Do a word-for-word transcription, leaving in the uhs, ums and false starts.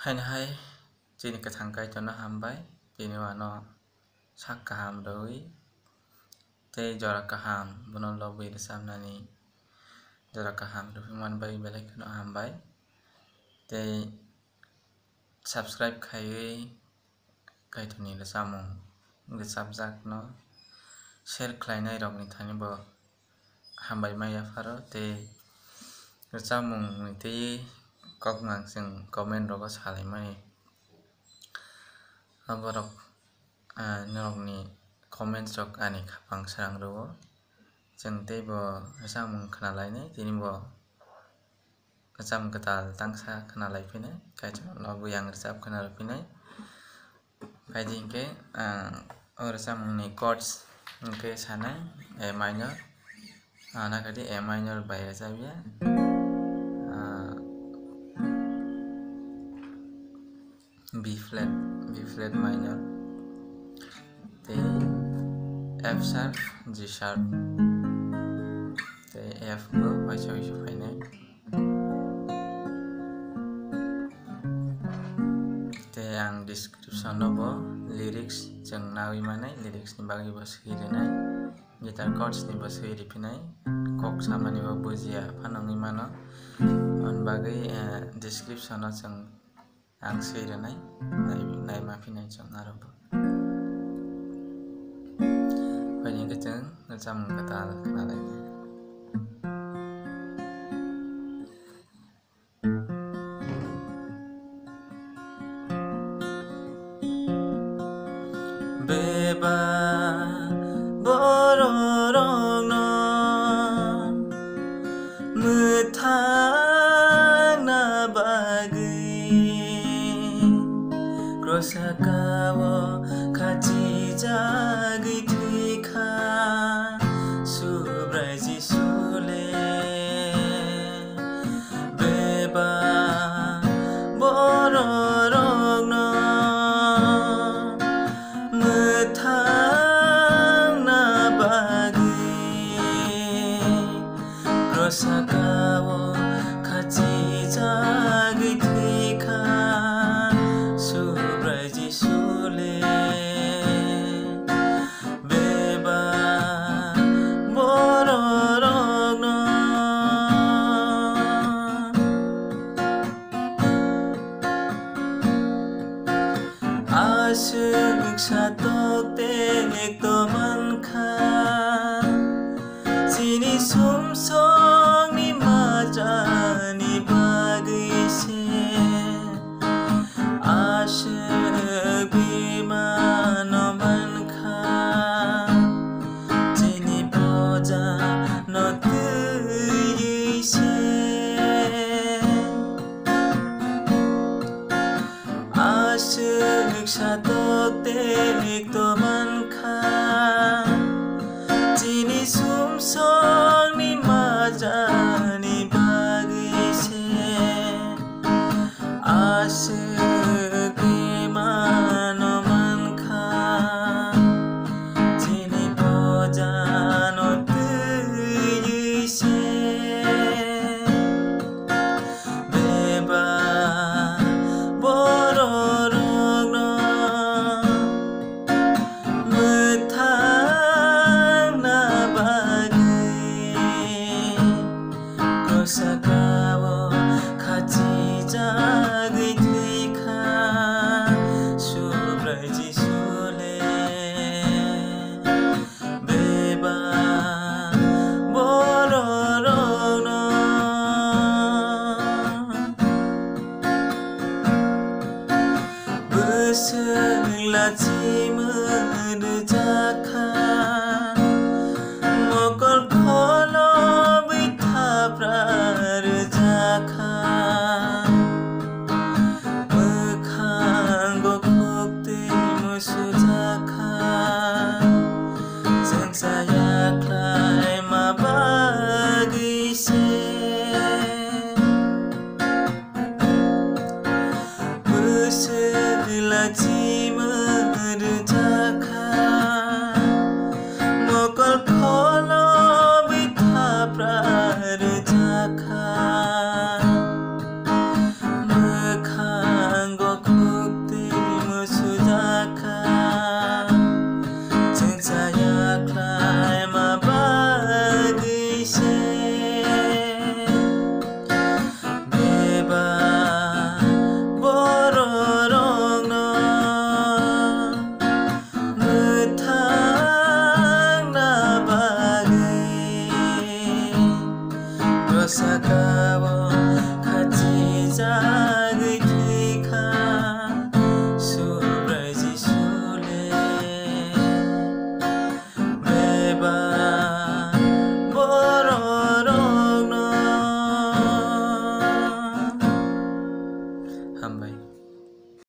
Haino hai chini kwthang Kaitorno hambai, tini ano sak kaham rwui tei jora kaham bono lobwi rwchapnani jora kaham rwui manbai belai kheno hambai. Tei subscribe khaiwi Kaitorni rwchapmung rwchapjakno share khlainairokni thani bo hambai ma yapharo tei rwchapmungni tei koknang chwng comment rogo salaimani. Aborok, ah, norokni comments rok ani khapang srang rwo. Chwng teibo rwchapmung khnalainai, tini bo rwchapmung kwtal tangsa khnalai phinai, Kaitorno buyang rwchap khna rw phinai. Phaidi hinkhe, ah, o rwchapmungni chords hinkhe sanai A minor, ah, nakadi A minor bai rwchapya, ah, B flat, B flat minor, tei F sharp, G sharp, tei F bo waisa waisa phainai. Tei ang description o bo lyrics chwng nawi manai, lyrics ni bagwi bo swi rwnai, guitar chords ni bo swi riphinai, kok samani bo bujiya phano wngwi mano, aboni bagwi, eh, description o chwng ang swi rwnai, nai, nai ma phinai chwng aro bo. Phaidi hinkhe chwng rwchapmung kwtal khnalainai. Bebak bororokno mwthangna bagwi krosa kao khachijagwi thwikha Subrai Jisu le. Bebak bororokno mwthangna bagwi krosa kao khachijagwi thwikha Subrai Jisu le. Bebak bororokno aswk satok tekto mankha, chini sumsokni majani bagwi se. Aswk bimano mankha, chini pojano twiwi se. Aswk satok tekto mankha, chini sumsokni majani bagwi se. Aswk bimano mankha, chini pojano twiwi se. Bebak bororokno mwthangna bagwi Kosakao khachijagwi thwikha Subrai Jisu le. Bebak bororokno bwswk lachimung